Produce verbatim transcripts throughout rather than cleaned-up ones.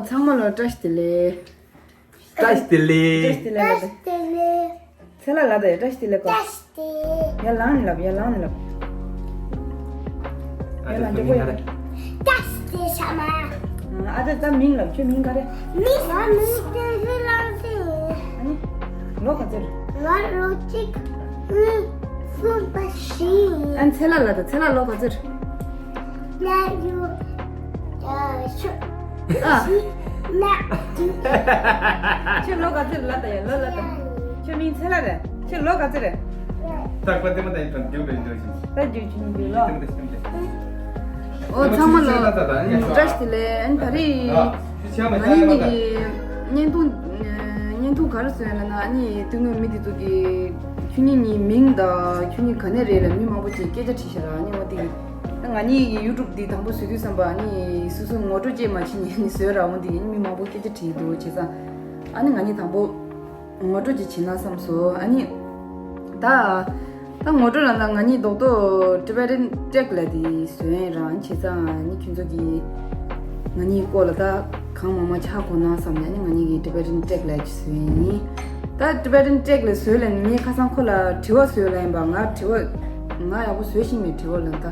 ཚང་མ་ལ་བཀྲ་ཤིས་བདེ་ལེགས། བཀྲ་ཤིས་བདེ་ལེགས། བཀྲ་ཤིས་བདེ་ལེགས་ལབ་དེ། བཀྲ་ཤིས་བདེ་ལེགས། ཚེ་ལ་ལ་དེ་བཀྲ་ཤིས་བདེ་ལེགས་གོ། བཀྲ་ཤིས་བདེ་ལེགས། ཡར་ལངས་ནས་ལབ། ཡར་ལངས་ནས་ལབ། ཡར་ལངས། མགྱོགས་པོ་ཡར་ལངས། བཀྲ་ཤིས་བདེ་ལེགས་ཨ་མ། ཨ་ཅག་ད་མིང་ལབ། ཁྱོད་མིང་ག་རེ། མིང་། ང་མིང་བསྟན་འཛིན་རང་བཙན། ཨ་ནི། ལོ་ག་ཚོད་རེད། ང་ལོ་གཅིག་གཉིས། གསུམ། པ་བཞི། ཨ་ནི་ཚེ་ལ་ལ་དང་། ཚེ་ལ་ལོ་ག་ཚོད་རེད། ང་ལོ་ཨ་ཤོ་ཨ། བཞི། ང་དུ། ཁྱོད་ལོ་ག་ཚོད་རེད། ལབ་དང་ཡ། ལོ་ལབ་དང་། ཁྱོད་མིང་ཚེ་ལ་རེད། ཁྱོད་ལོ་ག་ཚོད་རེད། ད་ཁོ་དེ་མ་ད་ཡིན་དང་རྒྱུག་པའི་འདོད་ཞིང་། ད་རྒྱུག་ཆུང་རྒྱུག་ལོ། ཨོ་ཚང་མ་ལ་བཀྲ་ཤིས་བདེ་ལེགས། ཨ་ནི་ད་རེས་ང་གཉིས་ཀྱི་བརྙན་ཐུང་། བརྙན་ཐུང་ག་རེ་བཟོས་ཡོད་ལབ་ན། ཨ་ནི་དེ་སྔོན་མི་དེ་ཚོ་གིས་ཁྱོད་གཉིས་གཉིས་མིང་དང་ཁྱོད་གཉིས་ག་ནས་རེད་ལབ། མི་མང་པོ་ཅིག་སྐད་ཆ་དྲིས་ཤག་ར། ཨ་ནི་འོ་དེ་ད་ང་གཉིས་ཀྱི་ཡུ་ཊུབ་འདི་དང་པོ་བཟོ་དུས་ཙམ་པ། ཨ་ནི་སོ་སོ་ངོ་སྤྲོད་ཅིག་མ་བྱེད་ནས་ཨ་ནི་བཟོས་ར། འོ་དེ་ཨ་ནི་མི་མང་པོ་སྐད་ཆ་དྲིས་འདུག་བྱས་ཙང་ཨ་ནི་ང་གཉིས་དང་པོ་ངོ་སྤྲོད་ཅིག་བྱེད་ན་བསམ་སོང་། ཨ་ནི་ད་ད་ངོ་སྤྲོད་ལབ་ན། ང་གཉིས་རྡོག་རྡོག་Tibetan Tech ལབ་དེ་བཟོས་ཡིན་ར། བྱས་ཙང་ཨ་ནི་ཁྱོད་ཚོ་གིས་ང་གཉིས་སྐོར་ལ་ད་གང་མང་མང་ཆ་གོ་ན་བསམ་ནས། ཨ་ནི་ང་གཉིས་ཀྱིས་Tibetan Tech ལབ་ཅིག་བཟོས་ཡིན། ད་Tibetan Tech ལབ་བཟོས་ལབ་ནས། ངས་ཁ་སང་ཁོ་ལ་དྲི་བ་བཟོས་ལབ་ཡིན་པ། ང་དྲི་བ་ང་ཡག་པོ་བཟོས་ཤེས་མེད། དྲི་བ་ལབ་ད་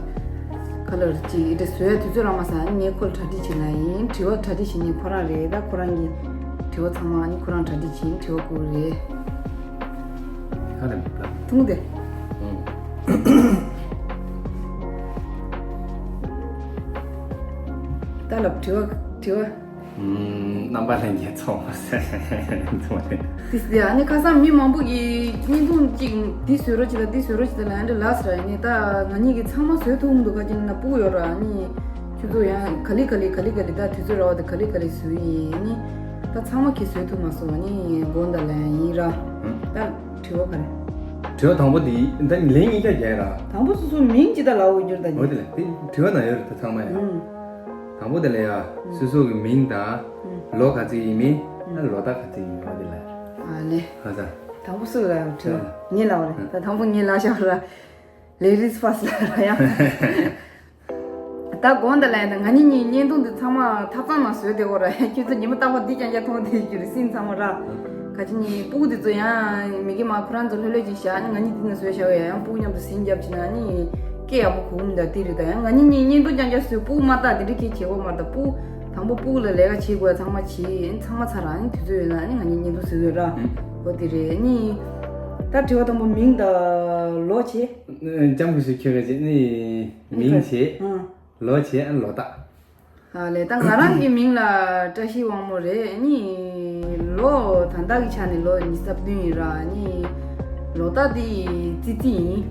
ག་ལ་ཅིག་ཨེ་འདྲ་བཟོས་ཡ་དུས་ཚོད་རག་མ་སོང་། ཨ་ནི་ངས་ཁོ་ལ་གྲ་སྒྲིག་བྱེད་ལབ་ཡིན། དྲི་བ་གྲ་སྒྲིག་བྱེད་མཁན་ཁོ་རང་རེད། ད་ཁོ་རང་གི་དྲི་བ་ཚང་མ་ཨ་ནི་ཁོ་རང་གྲ་སྒྲིག་བྱེད། དྲི་བ་བསྐུར་རེད། ཧ་ལས་མི་འདུག་ཐུང་དེ། ཨང་། ད་ལབ། དྲི་བ་དྲི་བ། ཨུམ། རྣམ་པ་ལྷན་རྒྱས་ཚོ། ཟེར་ཚོ་རེད། དེ་ཟེར། ཨ་ནི་ཁ་སང་མི་མང་པོ་གིས་བརྙན་ཐུང་གཅིག་འདི་བཟོ་རོགས་བྱེད་དང་། འདི་བཟོ་རོགས་བྱེད་དང་ལབ་ཡ་འདྲ་ལབ་ཟེར་ར། ཡིན་ནའི་ད་ང་གཉིས་ཀྱིས་ཚང་མ་བཟོ་ཐུབ་མི་འདུག་ག་ཅི་ན་སྤུ་གུ་ཡོད་ར། ཨ་ནི་ཁྱོད་ཚོ་ཡང་ག་ལེ་ག་ལེ་ག་ལེ་ག་ལེ་ད་དུས་ཚོད་རག་པ་དེ་ག་ལེ་ག་ལེ་བཟོས་ཡིན། ཨ་ནི་ད་ཚང་མ་གིས་བཟོ་ཐུབ་མ་སོང་། ཨ་ནི་དགོངས་དག་ལབ་ཡ་ཡིན་ར། ཨང་། ད་དྲི་བ་ག་རེ། དྲི་བ་དང་པོ་དེ་ད་ལན་གཉིས་ཀ་རྒྱག་ར། དང་པོ་སོ་སོ་མིང་ཅི་ལྟར་ལབ་འོ་རྒྱུར་ད། འོ་དེ་ལ་དེ་དྲི་བ་ནང་ཡོད་རེད། ད་ཚང་མ་ཡ། ཨང་། དང་པོ་དེ་ལ་ཡ། ཨང་། སོ་སོ་གི་མིང་དང་། ཨང་། ལོ་ག་ཚོད་ཡིན་མིན། ཨང་། ལོ་ཟླ་ག་ཚོད་ཡིན་མིན། འོ་དེ་ལ། ཨ་ལེ། ཧ་ས། དང་པོ་སུ་ལ་དྲི་བ། ངས་ལབ་རེད། ད་དང་པོ་ངས་ལབ་བཞག་ར། Ladies first ལབ་ར་ཡ། ད་དགོངས་དག་ལན་དང་། ང་གཉིས་གཉིས་བརྙན་ཐུང་འདི་ཚང་མ་ཐབ་ཚང་ནང་བཟོས་བསྡད་ཡོད་ར། ཁྱོད་ཚོ་ཉི་མ་རྟག་པར་འདི་རྐྱང་རྐྱང་མཐོང་བསྡད་རྒྱུ་རེད། སེམས་ཚང་མ་ར། ག་ཅི་ནི་སྤུ་གུ་འདི་ཚོ་ཡང་མི་དགེ་མ་ཁོ་རང་ཚོ་ལྷོད་ལྷོད་ཅིག་བཞག་ནི། ང་གཉིས་འདི་ནང་བཟོས་བཞག་ཡ། ཡང་སྤུ་གུ་མཉམ་དུ་ཟིན་རྒྱབ་བྱས་ན་ནི་སྐད་ཡག་པོ་གོ་གི་མི་འདུག་དེ་རེད། ད་ཡང་ང་གཉིས་གཉིས་བརྙན་ཐུང་རྐྱང་རྐྱང་བཟོས། སྤུ་གུ་མ་བལྟ་དེ་འདྲ་གི་བྱེད་དགོས་མ་རེད། ད་སྤུ་གུ་དང་པོ་སྤུ་གུ་ལ་ལས་ཀ་བྱེད་དགོས། ཚང་མ་བྱེད། ཚང་མ་ཚར་ར། ནི་དུས་ཚོད་ཡོད་ན་ནི་ང་གཉིས་བརྙན་ཐུང་བཟོས་ཡོད་ར། ཨང་། འོ་དེ་རེད། ནི་ད་དྲི་བ་དང་པོ་མིང་དང་ལོ་བྱས། ལྕམ་སྐུ་ཞབས་ཁྱོད་ཀྱི་ནི་མིང་བྱས། ཨང་། ལོ་བྱས། ཨ་ལོ་རྟགས། ཨ་ལས། ད་ང་རང་གི་མིང་ལ་བཀྲ་ཤིས་དབང་མོ་རེད། ནི་ལོ་ད་ལྟ་གི་ཆ་ནས་ལོ་ཉི་ཤུ་རྩ་བདུན་ཡིན་ར། ནི་ལོ་རྟགས་དེ་ཙི་ཙི་ཡིན།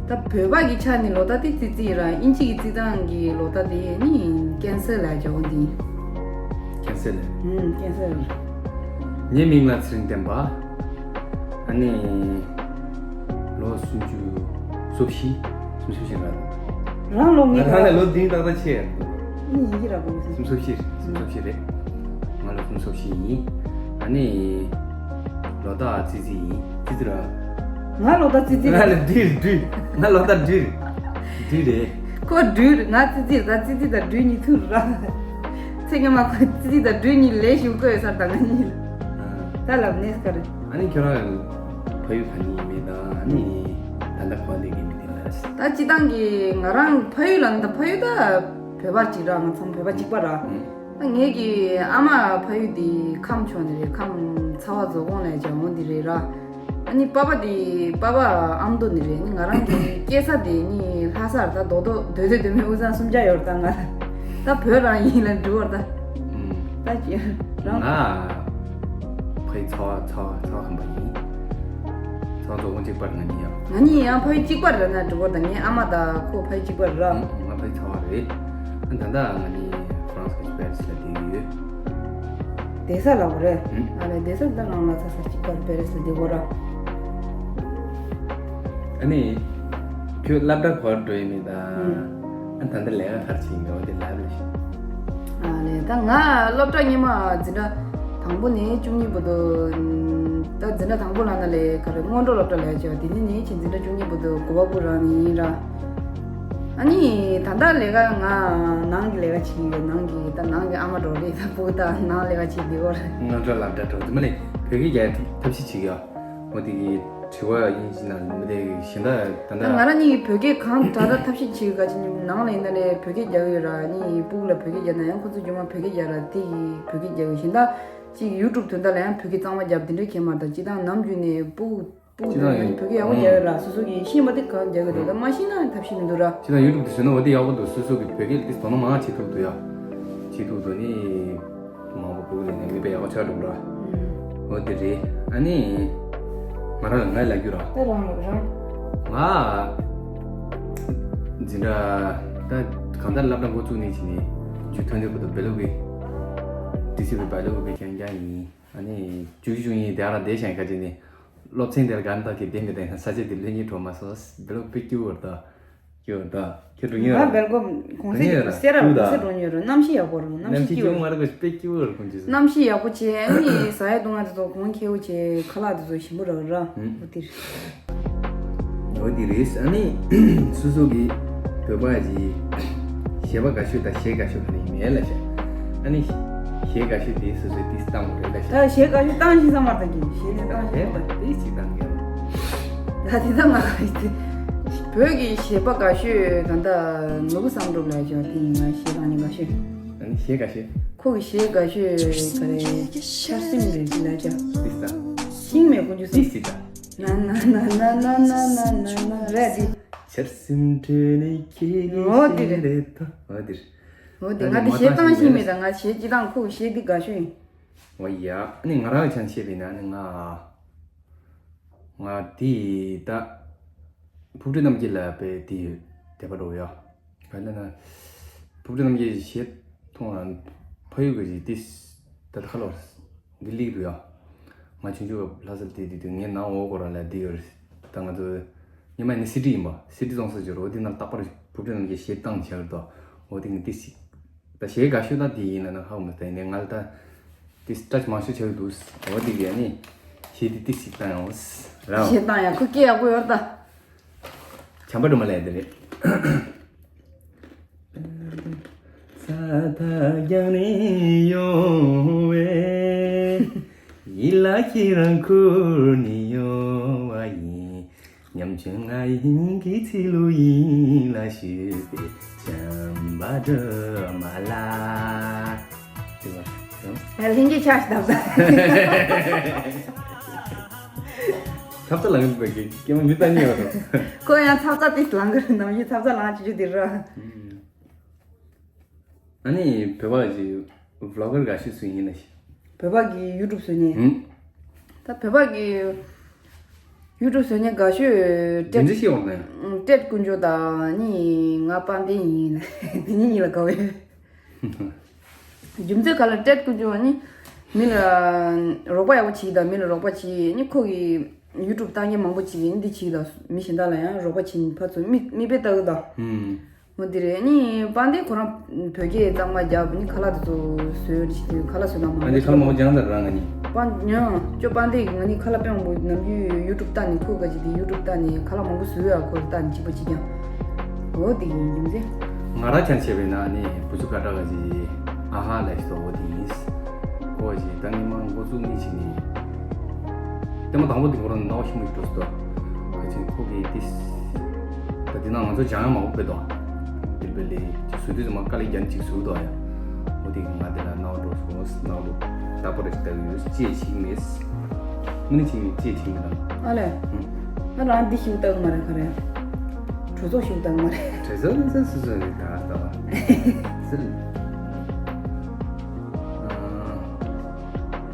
ད་བོད་པ་གི་ཆ་ནས་ལོ་རྟགས་དེ་ཙི་ཙི་ཡིན་ར། དབྱིན་ཇི་གི་རྩི་སྟངས་ཀྱི་ལོ་རྟགས་དེ་ནི་ཀན་སར་ལབ་ཡ་འོ་དེ་ཡིན། ཀན་སར་ལབ། ཨུམ། ཀན་སར་ལབ། ངའི་མིང་ལ་ཚེ་རིང་བསྟན་པ། ཨ་ནི། ལོ་སུམ་ཅུ་སོ་བཞི། སུམ་ཅུ་སོ་བཞི་རེད། རང་ལོ། ང་ངའི་རང་ལས་ལོ་བདུན་ཏག་ཏག་ཆེ་ཡ་འདུག་ཨ་ནི་ཡིན་གྱི་ར་གོ་ཟིན། སུམ་ཅུ་སོ་བཞི། སུམ་ཅུ་སོ་བཞི་རེད། ང་ལོ་སུམ་ཅུ་སོ་བཞི་ཡིན། ཨ་ནི། ལོ་རྟགས་ཙི་ཙི་ཡིན། ཙི་ཙི་ར། ང་ལོ་རྟགས་ཙི་ཙི་ང་རེད། ལ་སྦྲུལ་སྦྲུལ། ང་ལོ་རྟགས་སྦྲུལ། སྦྲུལ་རེད། ཁོ་སྦྲུལ། ང་ཙི་ཙི་རེད། ད་ཙི་ཙི་དང་སྦྲུལ་གཉིས་མཐུན་ར། ཚེ་སྔོན་མ་ཁོ་ཙི་ཙི་དང་སྦྲུལ་གཉིས་ལས་ཞུགས་བསྐོས་ཡོད་ས་རེད། ད་ང་གཉིས། ད་ལབ་ནས་ག་རེ། ཨ་ནི་ཁྱོད་རང་ཕ་ཡུལ་ག་ནས་ཡིན་མིན་དང་། ཨ་ནི་ད་ལྟ་ག་པར་བསྡད་ཀྱི་མིན་དེ་ལ། ད་སྤྱིར་བཏང་གི་ང་རང་ཕ་ཡུལ་ལ་ནི། ད་ཕ་ཡུལ་ད་བོད་པ་གཅིག་ར། ང་ཚང་བོད་པ་གཅིག་པ་ར། ཨུ། ད་ངེད་ཀྱི་ཨ་མ་ཕ་ཡུལ་དེ་ཁམས་ཕྱོགས་ནས་རེད། ཁམས་ཚ་བ་རྫོང་ཁོངས་ལ་བྱ་འོང་དེ་རེད་ར། ཨ་ནི་པ་ཕ་དེ། པ་ཕ་ཨ་མདོ་ནས་རེད། ནི་ང་རང་གི་སྐྱེས་ས་དེ་ནི་ལྷ་ས་རེད། ད་རྡོག་རྡོག་སྡོད་སྡོད་སྡོད་མི་དབུས་གཙང་སུམ་བརྒྱ་ཡོད་རེད། ད་ང་ད་བོད་རང་ཡིན་ལ་འགྲོ་བར་ད། ཨུམ། ད་ཅི་རང་། ང་ཕ་ཡུལ་ཚ་བ། ཚ་བ། ཚ་བ་ཁམས་པ་ཡིན། ཚ་བ་རྫོང་ཁོངས་གཅིག་པ་རེད། ང་གཉིས་ཡང་། ང་གཉིས་ཡང་ཕ་ཡུལ་གཅིག་པ་རེད་ན་འགྲོ་བར་ད། ངའི་ཨ་མ་དང་ཁོ་ཕ་ཡུལ་གཅིག་པ་རེད་ར། ཨུམ། ང་ཕ་ཡུལ་ཚ་བ་རེད། ཨ་ད་ལྟ་ང་གཉིས་ཧྥ་རན་སི་གི་པེ་རི་སི་ལ་བསྡད་ཀྱི་ཡོད། བསྡད་ས་ལ་བ་རེད། ཨུམ། ཨ་ལས། བསྡད་ས་ད་རང་ལ་ཚ་ས་གཅིག་པར་པེ་རི་སི་ལ་བསྡད་གོ་ར། ཨ་ནི། ཁྱོད་སློབ་གྲྭ་ག་པར་འགྲོ་ཡིན་མིན་དང་། ཨུམ། ཨ་ད་ལྟ་ལས་ཀ་ག་རེ་བྱེད་ཀྱི་ཡོད་པ་དེ་ལབ་ལ་ཤོག་ཨ་ལས། ད་ང་སློབ་གྲྭ་སྔོན་མ་འཛིན་གྲྭ་དང་པོ་ནས་བཅུ་གཉིས་བར་དུ། ད་འཛིན་གྲྭ་དང་པོ་ལབ་ན་ལས་ག་རེ། སྔོན་འགྲོ་སློབ་གྲྭ་ལབ་ཡ་བྱས་པ་དེ་ནས་ནས་ཕྱིན་འཛིན་གྲྭ་བཅུ་གཉིས་བར་དུ་གོ་པལ་པུར་རང་ནས་ཡིན་ར། ཨ་ནི་ད་ལྟ་ལས་ཀ་ང་ནང་གི་ལས་ཀ་བྱེད་ཀྱི་ཡོད། ནང་གི་ད་ནང་གི་ཨ་མ་འགྲོ་རེད། ད་སྤུ་གུ་ད་ནང་ལས་ཀ་བྱེད་བསྡད་ཡོད་རེད། ང་འདྲ་ལ་འདྲ་འགྲོ་དེ་མ་ནི་བོད་སྐད་རྒྱག་ཐབས་ཤེས་བྱེད་ཀྱི་ཡོད། འོ་དེ་གི་དྲི་བ་ཡིན་ཞིག་ན་མི་དེ་གཞན་དག་ད་ད་ལྟ་ང་རང་གཉིས་ཀྱི་བོད་སྐད་གང་དྲག་དྲག་ཐབས་ཤེས་བྱེད་ཀྱི་ག་ཅི་ནི་ནང་ལ་ཡིན་ན་ལས་བོད་སྐད་རྒྱག་གི་ཡོད་ར། ཨ་ནི་སྤུ་གུ་ལ་བོད་སྐད་རྒྱག་ན་ཡང་ཁོ་ཚོ་རྒྱུན་མ་བོད་སྐད་རྒྱག་ར། དེ་གི་བོད་སྐད་རྒྱག་གི་གཞན་དག་ཅིག་ཡུ་ཊུབ་དོན་དག་ལ་ཡང་བོད་སྐད་གཙང་མ་རྒྱབ་དེ་འདྲ་གས་མ་རེད། ད་སྤྱིར་བཏང་ནམ་རྒྱུན་ནས་སྤུ་གུ་སྤུ་གུ་སྤྱིར་བཏང་ཡིན་བོད་སྐད་ཡག་པོ་རྒྱག་ཡོད་ར། སོ་སོ་གི་ཤེས་མ་ཐུབ་གང་རྒྱག་གི་འདུག་ད་མ་ཤེས་ན་ཐབས་ཤེས་མི་འདུག་ར། སྤྱིར་བཏང་ཡུ་ཊུབ་དེ་བཟོས་ན་འོ་དེ་ཡག་པོ་འདུག་སོ་སོ་གི་བོད་སྐད་དེ་དོ་སྣང་མང་བྱེད་ཐུབ་འདུག་ཡ། བྱེད་ཐུབ་འདུག་ནི། མང་པོ་སྤུ་གུ་ལས་ནས་མི་དཔེ་ཡག་པོ་ཆགས་འགྲོ་གི་ར། འོ་དེ་རེད། ཨ་ནི། ང་རང་ལ་ངས་ལབ་རྒྱུ་ར། ད་རང་རང་། ང་འཛིན་གྲྭ་ད་གང་ལྟར་སློབ་གྲྭ་འགོ་བཙུགས་ནས་བྱས་ནས་རྒྱུ་ཐོན་དེ་བར་དུ་བེ་ལོ་གི་ཏི་སི་བི་བེ་ལོ་གི་རྐྱང་རྐྱང་ཡིན། ཨ་ནི་བཅུ་བཞི་བཅུ་གཉིས་དེ་ཨ་ར་བསྡད་ཤག་ཁ་ཅིག་ནི་སློབ་ཚན་དེར་ག་འདྲ་གི་བསྡད་མི་བསྡད་ས་ཆ་དེ་ལྷོད་ཉིན་གྲོ་མ་སོང་བེ་ལོ་དཔེ་སྐྱིད་པོ་རེད་ད། སྐྱིད་པོ་རེད་ད། ཁྱེད་འགྲོ་ཉེ་ང་ར། བེལ་ཀོབ་གོང་གསལ་འགྲོ་ཉེ་ར། སེ་ར་སྐྱིད་པོ་ད། སེ་འགྲོ་ཉེ་ར། གནམ་གཤིས་ཡག་པོ་རེད། གནམ་གནམ་གཤིས་གཤིས་སྐྱིད་སྐྱིད་པོ་པོ་རེད། དཔེ་སྐྱིད་པོ་རེད་ཁོང་ཅི་ཟེར། གནམ་གཤིས་ཡག་པོ་བྱས། ཨ་ནི་ཟ་ཡ་བཏུང་ཡ་དེ་ཚོ་གོང་ཁེ་པོ་བྱས། ཁ་ལག་དེ་ཚོ་ཞིམ་པོ་རག་ར། ཨུམ། འོ་དེ་རེད། འོ་དེ་རེད། ཨ་ནི་སོ་སོ་གི་བོད་པ་གི་གཞས་པ་དགའ་ཤོས་དང་གཞས་དགའ་ཤོས་ག་རེ་ཡིན་མེད་ལ་ཤ། ཨ་ནི་གཞས་དགའ་ཤོས་དེ་སོ་སོའི་ཏིས་བཏང་བ་རེད་ལ་ཤ། ད་གཞས་དགའ་ཤོས་བཏང་ཤིང་བསམ་པར་ད་གི་གཞས་ནི་བཏང་ཤིང་བསམ་པར། གཞས་པ་ཏིས་ཅིག་བཏང་གི་རེད། ད་དེ་ད་ང་བོད་ཀྱི་གཞས་པ་དགའ་ཤོས་ད་ལྟ་ནོར་བུ་བསམ་གྲུབ་ལ་ཤོག་དེ་ཡིན། ང་གཞས་བཏང་ནི་དགའ་ཤོས། ཨ་ནི་གཞས་དགའ་ཤོས། ཁོ་གི་གཞས་དགའ་ཤོས་ག་རེ། ཆར་ཟིམ་རེད་ལ་ཤ། ཏིས་ད། ཤིང་མེད་ཀུན་ཆུ་སིམ། ཏིས་ཏིས་ད། ན་ན་ན་ན་ན་ན་ན་ན་ན་རེད་དེ། ཆར་ཟིམ་དྲོད་ནས་ཁྱེད་ཀྱི་འོ་དེ་ཞལ་རེད། རེད་ད། འོ་དེ་རེད། འོ་དེ་ང་དེ་གཞས་བཏང་ཤེས་མེད་ད། ང་གཞས་སྤྱིར་བཏང་ཁོ་གི་གཞས་འདི་དགའ་ཤོས་ཡིན། འོ་ཡ། ཨ་ནི་ང་རང་གི་ཆ་ནས་བཤད་པ་ཡིན་ན་ཨ་ནི་ང་ང་དེ་ད་ཕུར་བུ་ཁྲིད་རྣམ་རྒྱལ་ལ་དཔེ་དེ་དད་པ་འགྲོ་ཡ། ག་ལ་ན་ཕུར་བུ་ཁྲིད་རྣམ་རྒྱལ་གྱི་གཞས་མཐོང་ལ་ཕ་ཡུལ་གྱི་གཞས་དེ་ད་ལྟ་ཁ་ལོ་འདི་ལིག་རུ་ཡ། ང་ཆུང་ཆུང་ལྷ་ས་དེ་དེ་དུས་ངའི་ནང་འོག་སྐོར་ལ་དེ་ཡོད་རེད། ད་ང་ཚོ་ཉི་མ་ནི་སི་ཌི་ཡིན་པ། སི་ཌི་བཙོང་ས་ཅིག་རོ། དེ་ནང་རྟག་པར་ཕུར་བུ་ཁྲིད་རྣམ་རྒྱལ་གཞས་བཏང་བྱ་གི་འདུག་འོ་དེ་ངས་དེ་སི། ད་གཞས་དགའ་ཤོས་ད་དེ་ཡིན་ན་ན་ཧ་གོ་མི་ཐལ། ཡིན་ནའི་ང་ལ་ད་དེ་སི་ཊ་ཆི་མང་ཤོས་ཆགས་ཀྱི་འདུག་འོ་དེ་གས་ནི་གཞས་དེ་དེ་སི་བཏང་ཡོང་རང་། གཞས་བཏང་ཡ་ཁོ་སྐད་ཡག་པོ་ཡོད་ད། བྱམས་པ་སྒྲོལ་མ་ལས་དེ་རེད། ས་མཐའ་རྒྱང་ནས་ཡོང་བའི་ཡིད་ལ་ཁྱེད་རང་ཁུར་ནས་ཡོང་བ་ཡིན། ཉམ་ཆུང་ང་ཡིན་གྱི་ཚིག་ལུ་ཡིད་ལ་ཞུགས་པའི་བྱམས་པ་སྒྲོལ་མ་ལགས། དེ་བ། ལྷན་རྒྱས་ཆགས་ཤིག་ད། ཐབ་ཚ་ལངས་པའི་གི་སྐྱེ་མ་མི་ལྟ་ཉེ་བ་དང་། ཁོ་ཡང་ཐབ་ཚ་དེ་ལངས་གི་རེད། ནམ་རྒྱུན་ཐབ་ཚ་ལངས་ཆུ་ཆུ་དེ་ར། ཨ་ནི་བོད་པ་གི་བི་ལོག་གར་དགའ་ཤོས་སུ་ཡིན་ན་ཤི། བོད་པ་གི་ཡུ་ཊུབ་བཟོ་མཁན། ཧུམ། ད་བོད་པ་གི་ཡུ་ཊུབ་བཟོ་མཁན་དགའ་ཤོས་དེ་ཏྲེད། འདྲ་ཤི་འོང་ནས། ཏྲེད་དཀོན་མཆོག་དང་ནི་ང་དཔལ་ལྡན་ཡིན། དེ་གཉིས་གཉིས་ལ་དགའ་བས། རྒྱུ་མཚན་ག་ལ་ཏྲེད་དཀོན་མཆོག་ནི་མི་ལ་རོགས་པ་ཡག་པོ་བྱེད་དང་། མི་ལ་རོགས་པ་བྱེད་ནི་ཁོ་གི་ཡུ་ཊུབ་བཏང་མཁན་མང་པོ་བྱེད་ཀྱི་འདི་བྱེད་དང་། མི་གཞན་དག་ལ་ཡང་རོགས་པ་བྱེད་ནི་ཕར་ཚུར་མི་མིག་དཔེ་ལྟ་གི་དང་། ཧུམ། འོ་དེ་རེད། ནི་དཔལ་ལྡན་ཁོ་རང་བོད་སྐད་གཙང་མ་རྒྱབ་ནི་ཁ་ལག་དེ་ཚོ་བཟོས་ནི་ཁ་ལག་བཟོས་ན་མང་པོ། ཨ་འདི་ཁ་ལག་མང་པོ་སྦྱངས་ཚར་རང་ང་ནི། དཔལ་ཉོ་ཅོ་དཔལ་ལྡན་གི་ང་ནི་ཁ་ལག་དཔེ་མང་པོ་ནམ་རྒྱུན་ཡུ་ཊུབ་ལྟ་ནི་ཁོ་ག་ཅིག་དེ་ཡུ་ཊུབ་ལྟ་ནི་ཁ་ལག་མང་པོ་བཟོས་ཡ་ཁོ་ལྟ་ནི་གཅིག་པ་གཅིག་རྐྱང་། འོ་དེ་ཡིན་རྒྱུ་མཚན། ང་རང་ཆ་བྱས་པས་ན་ནི་བུ་ཚོ་ཀ་ཏྲ་ག་ཅིག་ཨ་ཧ་ལས་སོ་འོ་དེ་ཡིན། ཁོ་ཅིག་ད་ངས་མ་འགོ་བཙུགས་ནི་ཅིག་ནི། ལྟད་མོ་དང་པོ་འདི་ཁོ་རང་རྣ་བ་ཤི་མོ་ཞིག་འགྲོ་སོང་། ཁ་ཅིག་ཁོ་གིས་ཏིས། ད་འདི་ནང་ང་ཚོ་སྦྱང་ཡ་མང་པོ་ཕེབས་དོ། འདིར་བེ་ལེ་ཅིག་བཟོ་དུས་ཙམ་པ་དཀའ་ལས་རྒྱ་ཆེ་ཅིག་བཟོ་དོ་ཡ། འོ་དེ་གིས་ང་དེ་ལ་རྣ་བ་འགྲོ་སོང་། རྣ་བ་འགྲོ་རྟག་པར་ཞིག་ལྟ་གི་ཡོད། ཅི་ཡང་བྱེད་ཀྱི་མེད། དངོས་གནས་བྱེད་ཀྱི་མེད། ཅི་ཡང་བྱེད་ཀྱི་མེད་དང་། ཨ་ལས། ཧུམ། ང་རང་འདི་ཞིག་ལྟ་གི་མ་རེད་ག་རེ། གྲོས་ཚོགས་ཞིག་ལྟ་གི་མ་རེད། གྲོས་ཚོགས་ནི་ཚོ་སུ་སུ་རེད་ད་ལྟ་བ། ཟེར།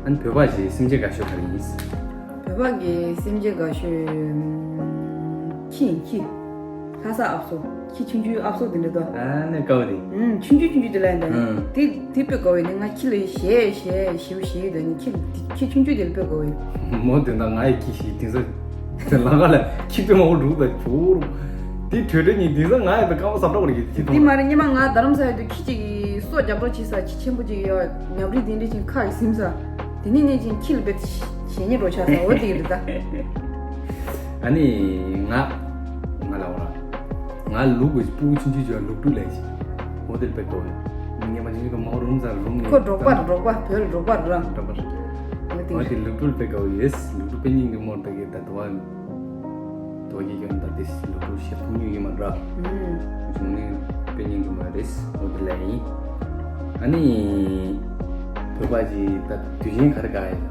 ཨ་ནི་བོད་པ་ཞིག་སེམས་ཅན་དགའ་ཤོས་ག་རེ་ཡིན། བོད་པ་གི་སེམས་ཅན་དགའ་ཤོས་ཁྱི་ཡིན་ཁྱི། ལྷ་ས་ཨབ་སོ། ཁྱི་ཆུང་ཆུང་ཨབ་སོ་དེ་འདྲ་དོ། ཨ་ནི་དཀའ་བ་དེ། ཨུམ། ཆུང་ཆུང་ཆུང་ཆུང་དེ་ལ་ཡིན་ད། ཨུམ། དེ་དེ་དཔེ་དགའ་བས་ནི། ང་ཁྱི་ལ་ཞེད་ཞེད་ཞེད་ཞེད་ཡོད་ད་ནི་ཁྱི་ཁྱི་ཆུང་ཆུང་དེ་ལ་དཔེ་དགའ་བས། མོ་དེ་འདྲ་ང་ཡི་ཁྱི་ཞིག་དེང་སང་དེ་ལང་ཀ་ལ་ཁྱི་དཔེ་མང་པོ་འདུག་ད་ཇོ་རུ། དེ་གྲོས་གྲོས་ཉིན་དེང་སང་ང་ཡི་ད་སྐམ་པ་ཟབ་འདྲ་བ་རེད་ཁྱི་དེ་མཐོང་། མ་རེད། སྔོན་མ་ང་རྡ་རམ་ས་ཡོད་དུས་ཁྱི་ཅིག་གིས་སྲོག་རྒྱབ་རོགས་བྱེད་ས་ཁྱི་ཆེན་པོ་ཅིག་ཡོད། ཉབ་རིས་དེ་འདྲ་ཅིག་ཁ་གིས་ཟིན་ས། དེ་ནས་ནས་ཅིག་ཁྱི་ལ་བེད་ཞེད་སྙིང་འདོད་ཆགས་ས་འོ་དེ་རེད་ད། ཨ་ནི་ང་ང་ལ་འོ་ར། ང་ ང་ལུག་གི་སྤུ་གུ་ཆུང་ཆུང་ཅིག་ལུག་ཕྲུག་ལས་ཤིག་འོ་དེ་ལ་དཔེ་དགའ་བོ་ཡོད། ངས་མ་ཅིག་ཅིག་མ་རུམ་ཚར་རུམ་ངས་ཁོ་འབྲོག་པ་རེད། འབྲོག་པ་བོད་ལ་འབྲོག་པ་རེད་ར། འབྲོག་པ་རེད། འོ་དེ་འོ་དེ་ལུག་ཕྲུག་ལ་དཔེ་དགའ་བོ་ཡོད། ལུག་ཕྲུག་དཔེ་སྙིང་རྗེ་མོ་དེ་གི་ད་དུ་བ་དོ་གི་ཡོད་ད་དེ་ལུག་ཕྲུག་ཤེས་ཐུབ་མྱོང་ཡོད་མ་ར། ཨུམ། བྱུང་ནས་དཔེ་སྙིང་རྗེ་མོ་རེད། འོ་དེ་ལ་ཡིན། ཨ་ནི། བོད་པ་གྱི་ད་དུས་ཆེན་ག་རེ་ག་ཡོད།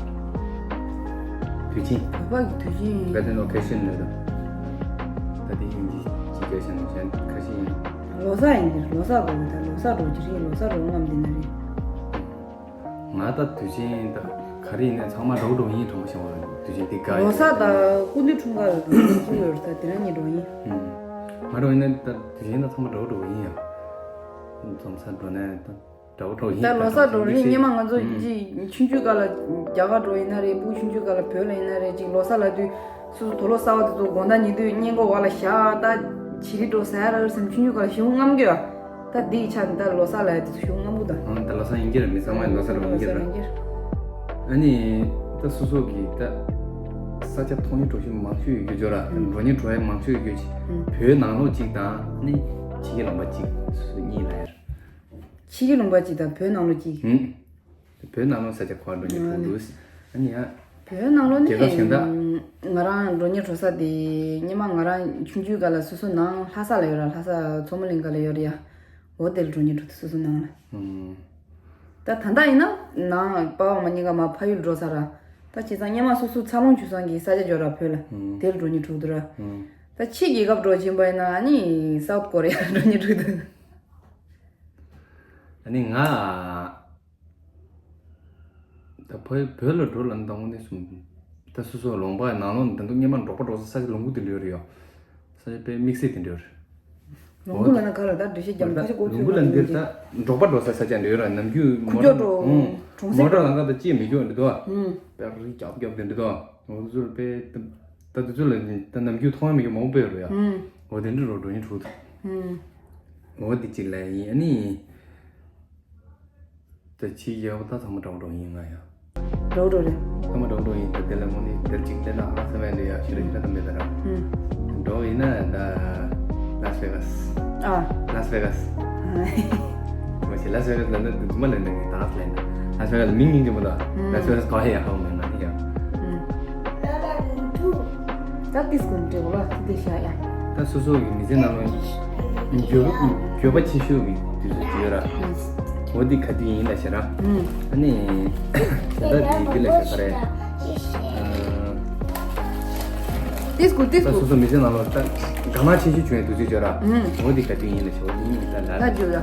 དུས་ཆེན། བོད་པ་གི་དུས་ཆེན། Present occasion ལ་ད་ད་དེ་ཡིན་གྱི་ཅི་བྱས་བྱས་ན་གཞན་ཁ་ཤས་ཡིན། ལོ་གསར་ཡིན་གྱི་ལོ་གསར་འགྲོ་གི་ད་ལོ་གསར་འགྲོ་གི་རེད། ལོ་གསར་འགྲོ་ངམ་འདི་ན་རེད། ང་ད་དུས་ཆེན་ད་ག་རེ་ཡིན་ན་ཚང་མ་འགྲོ་འགྲོ་ཡིན་གྲོང་པ་ཞིག་བ་དུས་ཆེན་དེ་ག་ཡིན། ལོ་གསར་ད་སྐུ་མདུན་འཁྲུངས་སྐར་ལ་འགྲོ་གི་ཡོད་རེད། ད་དེ་རང་ཉིད་འགྲོ་ཡིན། ང་འགྲོ་ཡིན་ན་ད་དུས་ཆེན་ད་ཚང་མ་འགྲོ་འགྲོ་ཡིན་ཡ། འཛོམས་ས་འགྲོ་ན་ད། འདྲ་བོ་འདྲ་བོ་ཡིན། ད་ལོ་གསར་འགྲོ་རེད། སྙེ་མ་ང་ཚོ་ཅིག་ཆུང་ཆུང་སྐབས་ལ་རྒྱ་གར་འགྲོ་ཡིན་ན་རེད། སྤུ་གུ་ཆུང་ཆུང་སྐབས་ལ་བོད་ལ་ཡིན་ན་རེད། ཅིག་ལོ་གསར་ལ་དུས་སོ་སོ་དུག་ལོག་གསར་པ་དེ་ཚོ་དགོང་དག་ཉལ་དུས་སྔས་མགོ་བར་ལ་བཞག་ད་བྱི་རིལ་འགྲོ་ཟ་ཡ་ར་སེམས་ཆུང་ཆུང་སྐབས་ལ་ཞེ་པོ་རྔམ་གྱི་ཡོད། ད་འདི་ཡི་ཆ་ནས་ད་ལོ་གསར་ལ་ཡ་དེ་ཚོ་ཞེ་པོ་རྔམ་གི་ད། ཨང་ད་ལོ་གསར་ཡིན་གྱི་རེད། མི་ཚང་མ་ལོ་གསར་འགྲོ་ཡིན་གྱི་རེད། ཨ་ནི་ད་སོ་སོ་གི་ད་ས་ཆ་མཐོང་ཡ་འགྲོ་ཤེས་མང་ཤོས་ཡོད་རྒྱུ་ཅོ་ར། འགྲོ་ཉེ་འགྲོ་ཡ་མང་ཤོས་ཡོད་རྒྱུ་ཅིག་བོད་ནང་ལོགས་གཅིག་དང་ནི་ཕྱི་རྒྱལ་ལུང་པ་གཅིག་སོ་སོ་གཉིས་ལ་ཡ། ཕྱི་རྒྱལ་ལུང་པ་གཅིག་དང་བོད་ནང་ལོགས་གཅིག་ཧུམ། བོད་ནང་ལོགས་ས་ཆ་ག་པར་འགྲོ་ཉེ་འགྲོ་འདུག་ཨ་ནི་ཡ། བོད་ནང་ལོགས་ནི་རྒྱལ་ཁབ་གཞན་དག་ང་རང་འགྲོ་ཉེ་འགྲོ་ས་དེ་སྔོན་མ་ང་རང་ཆུང་ཆུང་སྐབས་ལ་སོ་སོ་ནང་ལྷ་ས་ལ་ཡོད་ར། ལྷ་ས་མཚོ་མོ་གླིང་ག་ལ་ཡོད་ར་ཡ། འོ་དེ་ལ་འགྲོ་ཉེ་འགྲོ་དུས་སོ་སོ་ནང་ལ། ཧུམ། ད་ད་ལྟ་ཡིན་ན་ནང་པ་ཕ་མ་གཉིས་ཀ་མར་ཕ་ཡུལ་འགྲོ་ཚར་ར། ད་བྱས་ཙང་སྔོན་མ་སོ་སོ་འཚར་ལོངས་བྱུང་ས་གི་ས་ཆ་ཡོད་ར་བོད་ལ། ཧུམ། དེ་ལ་འགྲོ་ཉེ་འགྲོ་འདུག་ར། ཧུམ། ད་ཕྱི་རྒྱལ་ཁབ་འགྲོ་བཞིན་པ་ཡིན་ན་ཨ་ནི་སའུཐ་ཀོ་རི་ཡ་འགྲོ་ཉེ་འགྲོ་འདུག་ཨ་ནི་ང་ད་བོད་བོད་ལ་འགྲོ་ལ་འདང་ངོ་ནས་སོང་། ད་སོ་སོ་ལུང་པ་ནང་ལོགས་ནས་ད་དུང་སྔོན་མ་འབྲོག་པ་འགྲོ་ས་ས་ཆ་ལུང་ཁུག་དེ་འདྲ་ཡོད་རེད་ཡ། ས་ཆ་དཔེ་དམིགས་བསལ་དེ་འདྲ་ཡོད་རེད། ལུང་ཁུག་ལ་ན་ག་ལ་ད་འགྲེལ་བཤད་རྒྱབ་ན་ཁ་ཤས་ལྐོག་ལུང་ཁུག་ལ་འདིར་ད་འབྲོག་པ་འགྲོ་ས་ས་ཆ་འདྲ་ཡོད་ར། ནམ་རྒྱུན་ཁུག་མོ་ཀྱོག་ཊ་འགྲོ་ཧུང་གྲོང་མོ་གཟིག་ཊ་ལམ་ཁ་ད་ཅིག་མི་འགྱོ་འདྲ་འདུག་ཨ། ཧུང་། དཔེ་རི་རྒྱབ་རྒྱབ་དེ་འདྲ་འདུག་ཨ། ང་ཚོ་ཚོར་དཔེ་ད་དུས་ཚོད་ལ་ད་ནམ་རྒྱུན་མཐོང་ཡ་མི་འགྱོ་མང་པོ་ཡོད་རེད་ཡ། ཧུང་། འོ་དེ་འདྲ་རོ་འགྲོ་ཡིན་འགྲོ་འདུག་ཧུང་། འོ་དེ་གཅིག་ལ་ཡིན། ཨ་ནི། ད་ཕྱིའི་རྒྱལ་ཁབ་ད་ཚང་མ་འདྲ་བོ་འདྲ་བོ་ཡིན་ང་ཡ། འདྲ་བོ་འདྲ་བོ་རེད། ཚང་མ་འདྲ་བོ་འདྲ་བོ་ཡིན། ད་དེ་ལ་དངོས་གནས་དེར་གཅིག་བལྟས་ན་ཨ་ས་མེད་འདི་ཡ་ཤི་ར་ཤི་ར་ད་མེད་ད་ར། ཧུམ། འདྲ་བོ་ཡིན་ན་ད་ལཱས་ཝེ་གཱས། ཨ། ལཱས་ཝེ་གཱས། ཧ། མ་ཤེས། ལཱས་ཝེ་གཱས་ལ་ནི་དུ་མ་ལ་ནི་ད་ལ་ནི་ལཱས་ཝེ་གཱས་ལ་མིང་ཡིན་གྱི་མོ་ད། ཧུམ། ལཱས་ཝེ་གཱས་ག་ཧེ་ཡ་ཧ་མེད་ན་ཡ། ཧུམ། ད་ཏིས་ཀུན་འདྲེ་བོ་ལ་ཏི་ཏི་ཤ་ཡ། ད་སོ་སོ་གི་མི་ཚེ་ནང་ལ་འགྱོད་འགྱོད་པ་ཆེ་ཤོས་ཀྱི་དུས་ཚོད་ཅིག་ཡོད་ར། འོ་འདི་ག་དུས་ཡིན་ལ་ཤེས་ར། ཨ་ནི་ད་ལྟ་འདི་འདི་ལ་ཤེས་ག་རེ། ཏིས་ཀུ་ཏིས་ད་ཀུ། སོ་སོ་མི་ཚེ་ནང་ལ་ད་དགའ་སྣང་ཆེ་ཤོས་བྱུང་བའི་དུས་ཚོད་ཅིག་ཡོད་ར། འོ་འདི་ག་དུས་ཡིན་ལ་ཤེས། འོ་འདི་ཡིན་ད་ལ། ད་འགྱོད་ཡ།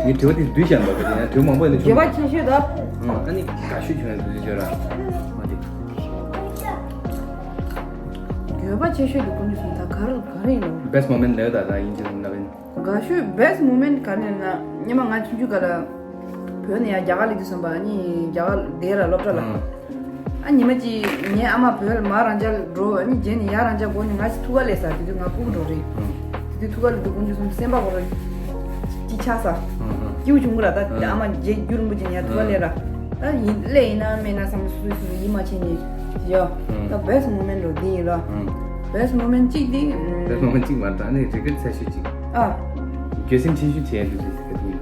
ངས་དྲི་བ་དེ་བསྡུས་བཞག་འདུག་ག་དེ་ཡང་དྲི་བ་མང་པོ་ཡིན་ན་འགྱོད་པ་ཆེ་ཤོས་ད། ཨ་ནི་དགའ་ཤོས་བྱུང་བའི་དུས་ཚོད་ཅིག་ཡོད་ར། འོ་འདི། འགྱོད་པ་ཆེ་ཤོས་དེ་ཀུན་གྱིས་གསུངས་ད་ག་རེ་ག་རེ་ཡིན་ནམ། Best moment ལབ་ད་ད་ཡིན་གྱི་ལབ་ཡིན། དགའ་ཤོས་best moment ག་རེ་ཡིན་ན་སྔོན་མ་ང་ཆུང་ཆུང་སྐབས་ལ་བོད་ནས་ཡར་རྒྱ་གར་སླེབས་དུས་ཙམ་པ་ཨ་ནི་རྒྱ་གར་བསྡད་ར་སློབ་གྲྭ་ལ། ཨ་ཨ་ཨ་ཉི་མ་གཅིག་ངའི་ཨ་མ་བོད་ལ་མར་རང་ཅག་འགྲོ་ཨ་ནི་རྗེས་ནས་ཡར་རང་ཅག་སྒོ་ནས་ང་ཅིག་ཐུག་ག་སླེབས་ས། དེ་དུས་ང་ཕྲུ་གུ་འགྲོ་རེད། དེ་དུས་ཐུག་ག་སླེབས་དུས་ཀུན་གྱིས་གསུངས་སེམས་པ་ཁོ་རང་སྐྱིད་ཆགས་ས། སྐྱིད་པོ་བྱུང་གི་ར། ད་ཨ་མ་རྗེ་རྒྱུ་རིན་པོ་ཆེ་ནས་ཡར་ཐུག་ག་སླེབས་ར། ད་ཡིན་སླེབས་ཡིན་ན་མེད་ན་བསམ་སོ་སོའི་སོ་སོ་ཡིད་མ་ཆེས་ནས་ཡོད། ད་best moment འགྲོ་འདི་ཡིན་ར། best moment གཅིག་འདི། best moment གཅིག་མ་རེད། ཨ་ནི་རི་གེ་རེཊ་ཆེ་ཤོས་གཅིག་ཨ། འགྱོད་སེམས་ཆེ་ཤོས་བྱས་འདུག་ཟེར་ག་དུས་ཡིན།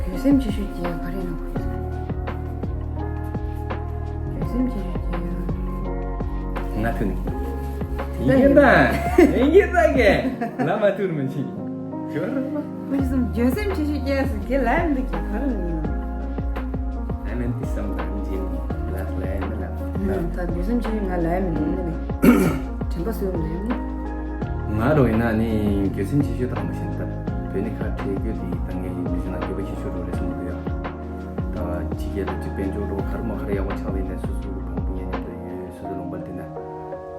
འགྱོད་སེམས་ཆེ་ཤོས་བྱས་ག་རེ་ཡིན་ན། འགྱོད་སེམས་ཆེ་ཤོས་བྱས། ང་ཐུག་ནས། དེ་ཡིན་ད། དེ་ཡིན་ད་གས། ལ་མ་ཐུག་མི་ཆེ། ཇོ་ར་མ། ཁོ་ཞིག་སམ་འགྱོད་སེམས་ཆེ་ཤོས་སྐྱེས་སུ་གེ་ལ་ཡིན་འདུག་གི་ག་རེ་ཡིན་ནམ། ཨ་མན་ཏི་སམ་དང་ཇིན་ལ་ལ་ཡིན་ལ། ད་འགྱོད་སེམས་ཆེ་ཤོས་ང་ལ་ཡིན་མི་འདུག་ནི། དྲན་པ་གསོས་མི་འདུག་ནི། ང་རོ་ཡིན་ན་ནི་འགྱོད་སེམས་ཆེ་ཤོས་དང་མ་ཤེས་ད། བོད་ནི་ཁ་བྲལ་རྒྱུ་དེ་ད་ངའི་མི་ཚེ་ནང་འགྱོད་པ་ཆེ་ཤོས་རོ་རེད་བསམ་གི་འདུག་ཡ། ད་ཕྱི་རྒྱལ་ལ་ཅིག་དཔལ་འབྱོར་རོ་ག་རེ་མ་ག་རེ་ཡག་པོ་ཆགས་པ་ཡིན་ན་སོ་སོ་གི་ཕངས་པོ་ཉན་ཉན་དུ་ཡོད། སོ་སོ་ལུང་པ་དེ་ན་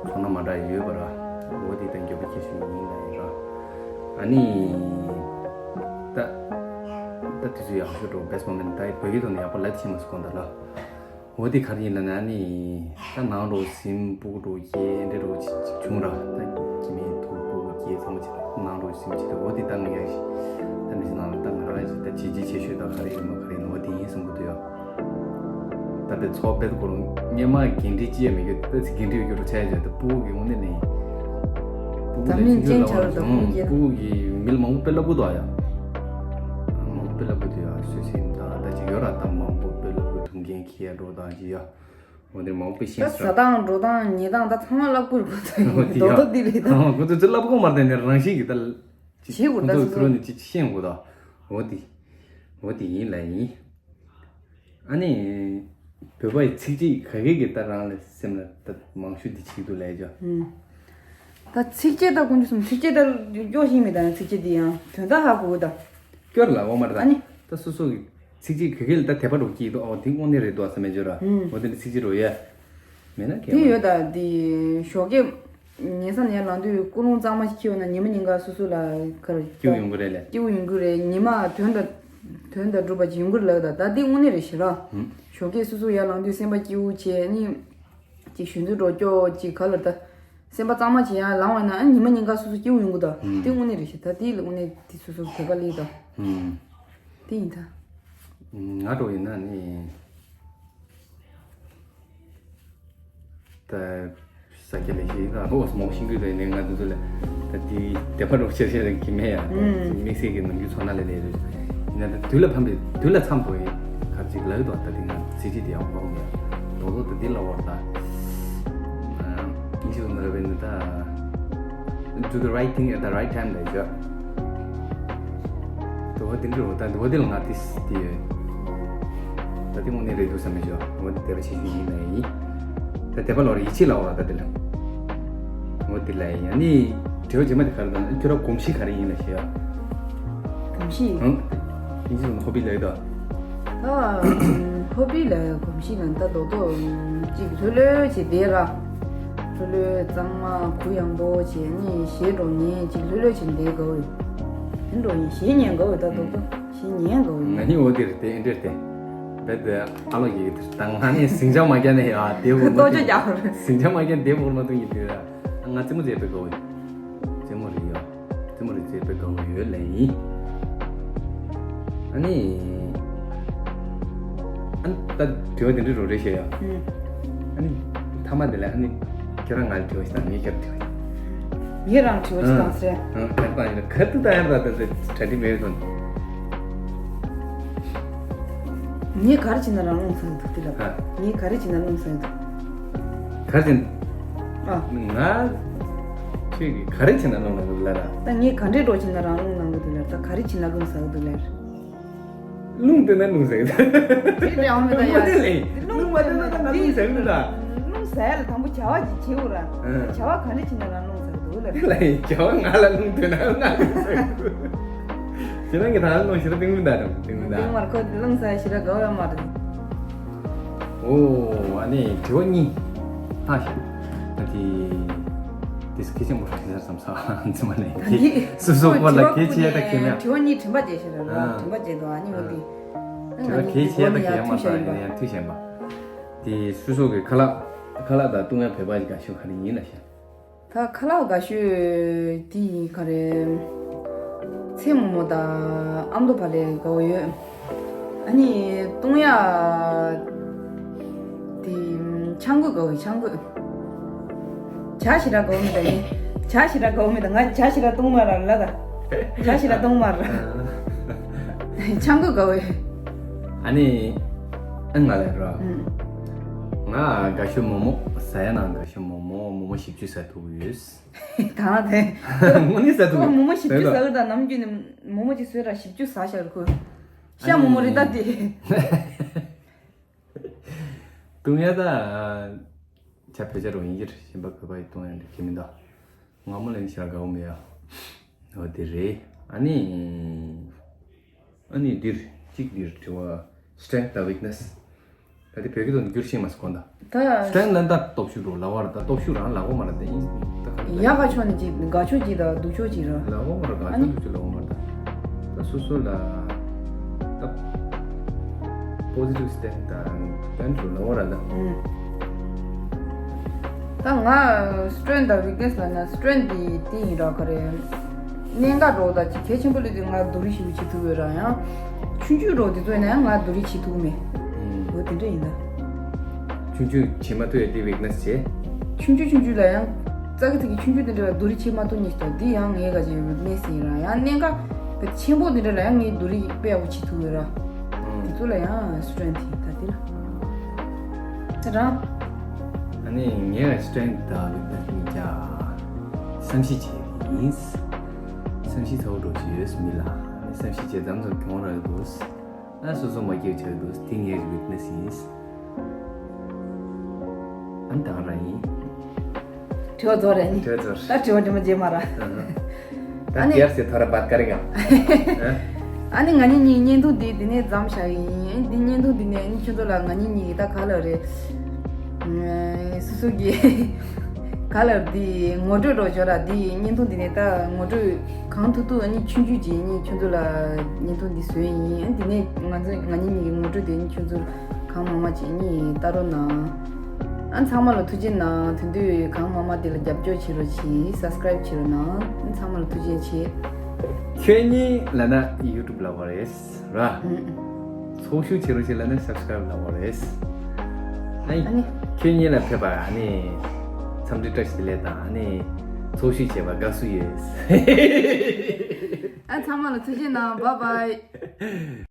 ཚོང་ན་མ་འདྲ་ཡོད་པ་ར། འོ་དེ་ད་འགྱོད་པ་ཆེ་ཤོས་ཡིན་ན་ཡིན་ར། ཨ་ནི། ད། ད་དུས་ཚོད་ཡག་ཤོས་འགྲོ་best moment ད་བོད་སྐད་ཐོག་ནས་ཡག་པོ་ལབ་ཤེས་མ་སོང་གོང་ད་ལ། འོ་དེ་ག་རེ་ཡིན་ལབ་ན་ཨ་ནི། ད་ནང་འགྲོ་ཟིན་ཕྲུ་གུ་འགྲོ་སྐྱེས་འདྲེ་འགྲོ་ཅིག་བྱུང་ར། ད་ཁྱིམ་མི་ཐུག་ཕྲུ་གུ་སྐྱེས་ཚང་མ་ཅིག་ནང་འགྲོ་ཟིན་ཅིག་ད་འོ་དེ་ད་ངས་ཡག་ཤོས་ད་མི་ཚེ་ནང་ལ་ད་ང་རང་ཅིག་ད་བྱས་རྗེས་ཆེ་ཤོས་ད་ག་རེ་ཡིན་མ་ག་རེ་ཡིན་འོ་དེ་ཡིན་བསམ་གི་འདུག་ཡ། ད་དེ་ཚོགས་པའི་སྐོར་སྔོན་མ་འགན་འཁྲི་ཅི་ཡང་མེད་རྒྱུ་ད་ཚིག་འགན་འཁྲི་ཡོད་རྒྱུ་རུ་ཆ་ཡ་བྱས་ད་ཕྲུ་གུ་གི་དངོས་གནས་ནས་ འཛམ་གླིང་ཅན་ཆགས་རེད་ད། ཕྲུ་གུ་སྐྱེས། ཕྲུ་གུ་གི་མི་ལ་མང་པོ་དཔེ་སློབ་གི་འདུག་ཨ་ཡ། མང་པོ་དཔེ་སློབ་གི་འདུག་ཡ། སུད་སི་དང་ད་ཅིག་ཡོད་ར། ད་མང་པོ་དཔེ་སློབ་གི་ཐུག་འགན་འཁྱེར་འགྲོ་དང་ཅིག་ཡ། འོ་དེ་མང་པོ་ཤེས་ད་ས། ཟ་སྟངས་འགྲོ་སྟངས་ཉལ་སྟངས་ད་ཚང་མ་བསླབ་དགོས་རེད་ད། འོ་དེ་ཡ། རྡོག་རྡོག་འདི་རེད་ད། ཨ་ཁོ་ཚོ་ཚོ་བསླབ་དགོས་མ་རེད་ད། ནས་རང་བཞིན་གྱི་ད་བྱེད་དགོས་ད། ཁོ་ཚོ་སོ་ཚུར་སོ་ནས་ཅིག་ཤེས་དགོས་ད། འོ་དེ། འོ་དེ་ཡིན་ལ་ཡིན། ཨ་ནི། བོད་པ་ཡི་ཚིགས་བཅད་ག་གེ་གི་ད་རང་ལ་སེམས་ལ་ད་མང་ཤོས་འདི་བྱེད་འདུག་ལས་ཅོ། ཨུམ། ད་ཚིགས་བཅད་ད་ཀུན་སྤྱོད་སོང་། ཚིགས་བཅད་ད་སྐྱོ་ཤིང་མེད་ད། ཚིགས་བཅད་འདི་ཡང་དོན་དག་ཧ་གོ་གི་ད། སྐྱོར་ལ་འོ་མར་ད། ཨ་ནི། ད་སོ་སོ་གི་ཚིགས་བཅད་ག་གེ་ལ་ད་དད་པ་འགྲོ་གི་འདུག་ཨོ་དེ་དངོས་གནས་རེད་འདུག་བསམ་མེད་ཅོ་ར། ཨུམ། འོ་དེ་འདྲ་ཚིགས་བཅད་རོ་ཡ། མེད་ན་གལ་དེ་མ་ཡོད་ད། དེ་ཞོགས་ཀས་ཉལ་ས་ནས་ཡར་ལངས་དུས་ཀུན་སློང་གཙང་མ་ཞིག་འཁྱེར་ཡོང་ན་ཉི་མ་ཉིན་གང་སོ་སོ་ལ་ག་རེ་སྐྱིད་པོ་ཡོང་གི་རེད་ལས། སྐྱིད་པོ་ཡོང་གི་རེད། ཉི་མ་དོན་དང་དོན་དང་འགྲུབ་པ་ཅིག་ཡོང་གི་རེད་ལབ་ད། ད་འདི་དངོས་གནས་རེད་ཤི་ར། ཧུམ། ཞོགས་ཀས་སོ་སོ་ཡར་ལངས་དུས་སེམས་པ་སྐྱིད་པོ་བྱས་ནི། ཅིག་གཞོན་ཚོའི་འགྲོ་སྐྱོ་ཅིག་ག་ལ་ད། སེམས་པ་གཙང་མ་བྱས་ཡར་ལངས་པ་ན་ཨ་ཉི་མ་ཉིན་གང་སོ་སོ་སྐྱིད་པོ་ཡོང་གི་ད། ཧུམ། འདི་དངོས་གནས་རེད་ཤི། ད་འདི་ལ་དངོས་གནས་འདི་སོ་སོ་བོད་པ་ལས་ད། ཧུམ། འདི་ཡིན་ད། ང་འགྲོ་ཡིན་ན་ནི། ད་ས་སྐྱ་ལས་ཤིག་ད་ཨོ་སི་མོག་ཤིང་གི་རེད་ནས་ང་ཚོ་ཚོ་ལ་ད་དེ་དེ་པར་རོགས་ཆེ་ཆེ་རེད་གི་མེད་ཡ། ཨུམ། དམིགས་བསལ་གྱི་ནམ་རྒྱུན་ཚོ་ན་ལས་ལས་རེད། ཡིན་ན་ད་དུས་ལ་ཕན་པའི་དུས་ལ་འཚམ་དགོས་ཡི་ག་ཅིག་ལབ་ཀྱི་འདུག་ད་དེ་ང་ཚིག་ཅིག་དེ་ཡང་མཐོང་མེད། རྡོག་རྡོག་ད་དེ་ལ་བར་ད་ཨིན་ཞིག་ན་ར་བས་ནི་ད། Do the right thing at the right time ལ་ཡོད། དུ་བ་དེ་འདྲ་བ་ད་དུ་བ་དེ་ལ་ང་དེ་དེ་ཡོད། ད་དེ་དངོས་གནས་རེད་འདུག་བསམ་མི་བྱོས། དུ་བ་དེ་དེ་བ་ཆེ་ཤོས་ཡིན་ན་ཡིན། ད་དེ་བ་ལོར་ཡིད་ཆེས་ལ་བ་ད་དེ་ལ། དུ་བ་དེ་ལ་ཡིན་ཡང་ནི་དྲི་བ་རྗེས་མ་དེ་ག་རེ་དང་ཁྱོད་ར་གོམས་གཤིས་ག་རེ་ཡིན་ལ་ཞེས། གོམས་གཤིས། ཨང་། ཡིན་ཞིག་ཧོ་བི་ལ་ཡོད་དོ། ད་ཧོ་བི་ལ་གོམས་གཤིས་ལ་ད་རྡོག་རྡོག་ཅིག་ལྷོད་ལྷོད་བྱས་བསྡད་ར། ལྷོད་ལྷོད་གཙང་མ་གུ་ཡངས་པོ་བྱས་ནས་གཞས་འགྲོ་ཉན་ཅིག་ལྷོད་ལྷོད་བྱས་བསྡད་དགའ་བོ་ཡོད། དེ་འགྲོ་ཡིན་གཞས་ཉན་དགའ་བོ་ཡོད་ད་རྡོག་རྡོག་གཞས་ཉན་དགའ་བོ་ཡོད། ང་ནི་འོ་དེར་བལྟས་ཨེ་འདྲེར་བལྟས། རྦད་དེ་ཨ་ལོ་ཡིག་དེར་ད་ང་ནི་ཟིང་ཆ་མ་རྒྱག་ནས་ཡ་དེ་འོ་ལྟོ་ཅོ་རྒྱག་ཟིང་ཆ་མ་རྒྱག་དེ་འོ་མ་ཐུག་ཡིན་དེ་ར། ང་རྩེད་མོ་རྩེ་བའི་དགའ་བོ་ཡོད། རྩེད་མོ་རེད་ཡ། རྩེད་མོ་རེ་རྩེ་བའི་དགའ་བོ་ཡོད་ལན་ཡིན། ཨ་ནི། ཨ་ནི་ད་དྲི་བ་དེ་འདྲ་རོ་རེ་བཤད་ཡ། ཨ་ནི། ཐ་མ་དེ་ལ་ཨ་ནི། ཁྱེད་རང་ང་ལ་དྲི་བ་ཞིག་དང་ངས་ཁྱེད་ལ་དྲི་བ། ངས་རང་དྲི་བ་ཞིག་དང་ཟེར། ཨང་ཁ་པར་ཡིན་ན་ཁ་ཏུ་ད་ཡར་ད་ད་ད་གྲ་སྒྲིག་མེད་སོང་། ངས་ག་རེ་བྱས་ན་རང་རླུང་ཟ་གི་འདུག་དེ་ལ། ཨ། ངས་ག་རེ་བྱས་ན་རླུང་ཟ་གི་འདུག་ག་རེ་བྱས་ན། ཨ། ང་ཁྱོད་ཀྱིས་ག་རེ་བྱས་ན་རླུང་ལངས་གི་འདུག་ལབ་ར། ད་ངས་ག་འདྲས་འགྲོ་བྱས་ན་རང་རླུང་ལངས་གི་འདུག་ལབ། ད་ག་རེ་བྱས་ན་རླུང་ཟ་གི་འདུག་ལབ། རླུང་བཏོན་ན་རླུང་ཟ་གི་འདུག་དེ་འདྲ་ཡང་མེད་ད་ཡ། རླུང་མ་བཏོན་ན་ད་ང་རླུང་ཟ་གི་འདུག་ད། རླུང་ཟ་ཡ་ལ་དང་པོ་བྱ་བ་ཅིག་བྱེད་དགོས་ར། ཨ། བྱ་བ་ག་འདྲས་བྱས་ན་རང་རླུང་ཟ་གི་འདུག་ལབ། དེ་ལ་ཡིན་བྱ་བ་ང་ལ་རླུང་བཏོན་ན་ང་རླུང་ཟ་གི་འདུག་ཁྱེད་རང་གིས་ད་རླུང་ཞེ་དྲག་གཏིང་མི་འདའ་དང་གཏིང་མི་འདའ། གཏིང་མར་ཁོ་རླུང་ཟ་ཞེ་དྲག་དགའ་བ་མ་རེད། ཨོ་ཨ་ནི་དྲི་བ་གཉིས་ལྷག་ཤག་ད་དེ་དེ་སྐད་ཆེན་པོ་རེད་ཟེར་བསམ་ས་འཛིན་མ་ལས་ད་དེ་འདི་སོ་སོ་སྐོར་ལ་གལ་ཆེ་ད་གལ་མེད། དྲི་བ་གཉིས་དྲན་པ་བརྗེད་ཤག་ར་ཨ། དྲན་པ་བརྗེད་འདུག་ཨ་ནི་འོ་དེ། དྲི་བ་གལ་ཆེ་ད་གལ་མ་ས་ཡིན་ན་ཡང་ཐུགས་ཞན་པ། དེ་སོ་སོ་གི་ཁ་ལག་ཁ་ལག་དང་བཏུང་ཡ་བོད་པ་ཞིག་དགའ་ཤོས་ག་རེ་ཡིན་ལ་ཤག་ད་ཁ་ལག་དགའ་ཤོས་དེ་ཡིན་ག་རེ། ཚལ་མོག་མོག་དང་ཨ་མདོ་བག་ལེབ་དགའ་བོ་ཡོད། ཨ་ནི་བཏུང་ཡ་དེ་ཆང་གོས་དགའ་བོ་ཡོད་ཆང་གོས། ཇ་ཞེ་དྲག་དགའ་བོ་མེད་ད་ཡིན། ཇ་ཞེ་དྲག་དགའ་བོ་མེད་ད་ང་ཇ་ཞེ་དྲག་བཏུང་མ་ར་ལ་ད། ཇ་ཞེ་དྲག་བཏུང་མ་ར། ཆང་གོས་དགའ་བོ་ཡོད། ཨ་ནི་ཨ་ང་ལ་ར། ང་དགའ་ཤོས་མོག་མོག་ཟ་ཡ་ན་དགའ་ཤོས་མོག་མོག་མོག་མོག་བཞི་བཅུ་ཟ་ཐུབ་ཡོད། ད་ང་དེ། དངོས་གནས་ཟ་ཐུབ་ཁོ་མོག་མོག་བཞི་བཅུ་ཟ་གི་ད་ནམ་རྒྱུན་ནས་མོག་མོག་ཅིག་བཟོས་ར་བཞི་བཅུ་ཟ་ཤར་ཁོ། ཤ་མོག་མོག་རེད་ད་དེ། བཏུང་ཡ་ད། ཇ་བོད་ཇ་རོ་ཡིན་གྱི་རེད་གཞན་པ་བོད་པ་ཡི་བཏུང་ཡ་འདི་གི་མི་འདུག་ངོ་མ་ལེན་ཤ་དགའ་བོ་མེད་ཡ། འོ་དེ་རེད། ཨ་ནི། ཨ་ནི་འདིར་གཅིག་འདིར་དྲི་བ། Strength དང་weakness། ད་དེ་བོད་སྐད་ཐོག་ནས་བསྒྱུར་ཤེས་མ་སོང་གོ་ད། ད། Strength ལ་ད་སྟོབས་ཤུགས་རོ་ལབ་པ་ར་ད་སྟོབས་ཤུགས་རང་ལབ་གོ་མ་ར་དེ་ཡིན་ད་ག་རེ་ཡག་ག་ཕྱོགས་ནས་ཅིག་དགའ་ཕྱོགས་ཅིག་དང་སྡུག་ཕྱོགས་ཅིག་ར། ལབ་གོ་མ་ར་དགའ་ཨ་ཕྱོགས་ནི་སྡུག་ཕྱོགས་ལབ་གོ་མ་ར་ད། ད་སོ་སོ་ལ་ད་positive strength དང་strength རོ་ལབ་པ་ར་ད། ཨུམ། ད་ང་strength དང་weakness ལབ་ན་strength དེ་དེ་ཡིན་ར་ག་རེ། གནད་འགག་འགྲོ་ད་ཅིག་གལ་ཆེན་པོ་ལས་དེ་ང་སྡུག་རུས་ཞེ་པོ་བྱེད་ཐུབ་ཡོད་ར་ཡང་། ཆུང་ཆུང་འགྲོ་དེ་ཚོ་ཡིན་ན་ཡང་ང་སྡུག་རུས་བྱེད་ཐུབ་མེད། ཨུམ། འོ་དེ་འདྲ་ཡིན་ད། ཆུང་ཆུང་བྱེད་མ་ཐུབ་ཡ་དེ་weakness བྱེད། ཆུང་ཆུང་ཆུང་ཆུང་ལ་ཡང་ ཙག་གི་ཙག་གི་ཆུང་ཆུང་དེ་འདྲ་ལ་རྡོ་རིགས་བྱེད་མ་ཐུབ་ནི་ཞིག་དང་འདི་ཡང་ངའི་ག་ཅིག་ཝིག་ནེ་སི་ཡིན་ར། ཡང་གནད་འགག་ཆེན་པོ་དེ་འདྲ་ལ་ཡང་ངས་རྡོ་རིགས་དཔེ་ཡག་པོ་བྱེད་ཐུབ་ཡོད་ར། དེ་ཚོ་ལ་ཡང་སི་ཊེང་ཐི་ད་དེ་ལ། ད་རང་། ཨ་ནི་ངའི་སི་ཊེང་ཐི་དང་ཝིག་ནེ་སི་ནི་ཀྱང་བསམ་ཤེས་བྱས་ཏེ་ཡིན། བསམ་ཤེས་ཚ་བོ་འགྲོ་བྱེད་ཡོད་མི་ལ། ཨ་ནི་བསམ་ཤེས་བྱས་ཙམ་ཙམ་གྱོང་རག་གི་འདུག་ཨ་སོ་སོ་མ་སྐྱེས་ཆགས་འདུག་དེ་ངའི་ཝིག་ནེ་སི་ཡིན། ཨ་ནི་ད་ག་རང་ཡིན། དྲི་བ་རྫོགས་རེད་ནི། དྲི་བ་རྫོགས། ད་དྲི་བ་དྲི་མ་རྗེས་མ་ར། ད་ཨ་ནི་དེར་སེ་ཐོ་ར་བད་ཀ་རི་ག་ཨ་ནི་ང་གཉིས་གཉིས་བརྙན་ཐུང་འདི་འདི་ནས་མཚམས་བཞག་གི་ཡིན། འདི་བརྙན་ཐུང་འདི་ནས་ཨ་ནི་ཁྱོད་ཚོ་ལ་ང་གཉིས་གཉིས་ཀྱི་ད་ག་ལ་རེད། སོ་སོ་གི་ག་ལ་འདི་ངོ་སྤྲོད་རོགས་ཞོར་ལ་འདི་བརྙན་ཐུང་འདི་ནས་ད་ངོ་སྤྲོད་གང་ཐུབ་ཐུབ་ཨ་ནི་ཆུང་ཆུང་ཅིག་ཨ་ནི་ཁྱོད་ཚོ་ལ་བརྙན་ཐུང་འདི་བཟོས་ཡིན། ཨ་ནི་འདི་ནས་ང་ཚོ་ང་གཉིས་གཉིས་ཀྱི་ངོ་སྤྲོད་དེ་ཨ་ནི་ཁྱོད་ཚོ་གང་མང་མང་ཅིག་ཨ་ནི་ལྟ་རོགས་གནང་། ཨ་ཚང་མ་ལ་ཐུགས་རྗེ་གནང་། དེ་དུས་གང་མང་མང་དེ་ལ་རྒྱབ་སྐྱོར་བྱེད་རོགས་གྱིས། སབ་སི་ཀ་རའིབ་བྱེད་རོགས་གནང་། ཨ་ཚང་མ་ལ་ཐུགས་རྗེ་ཆེ། ཁྱོད་གཉིས་ལབ་ན་ཡུ་ཊུབ་ལབ་པ་རེད་ར། ཨུམ། ཚོགས་ཞུགས་བྱེད་རོགས་གྱིས་ལབ་ན་སབ་སི་ཀ་རའིབ་ལབ་པ་རེད། ཨ་ནི། ཨ་ནི། ཁྱོད་གཉིས་ལ་ཕེབས་པ་ཨ་ནི། འཚམས་འདྲི་བཀྲ་ཤིས་བདེ་ལེགས་དང་ཨ་ནི། ཚོགས་ཞུགས་བྱས་པ་དགའ་བསུ་ཡོད། ཨ་ཚང་མ་ལ་ཐུགས་རྗེ་གནང་། བཱའི་བཱའི།